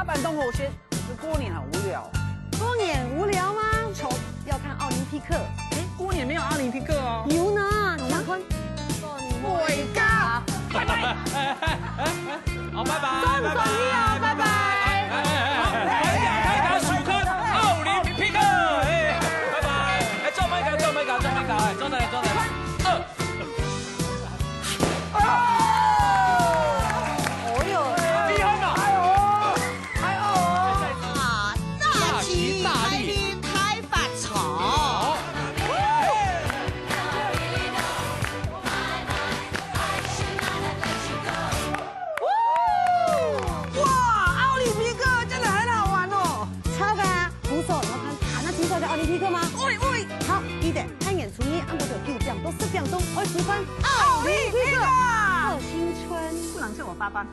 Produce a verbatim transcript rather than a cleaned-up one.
打扮當好勢，可是過年好無聊。過年無聊嗎？就要看奧林匹克。欸，過年沒有奧林匹克哦。有呢，你們看。回家。拜拜。好，拜拜，中獎了，拜拜。拜拜。好，大家收看奧林匹克，欸，拜拜。欸，做麼个，做麼个，做麼个，欸，做哪，做哪。二。 哦喲，厲害嘛！哎呦，哎呦，啊，大吉大利，大吉大利，大發財。哇，奧林匹克真的很好玩哦。超棒啊！胡手，你要看彈那金色的奧林匹克嗎？喂喂，好，記得，大年初二暗晡頭九點到十點鐘，愛收看奧林匹克，賀新春。不能叫我爸爸。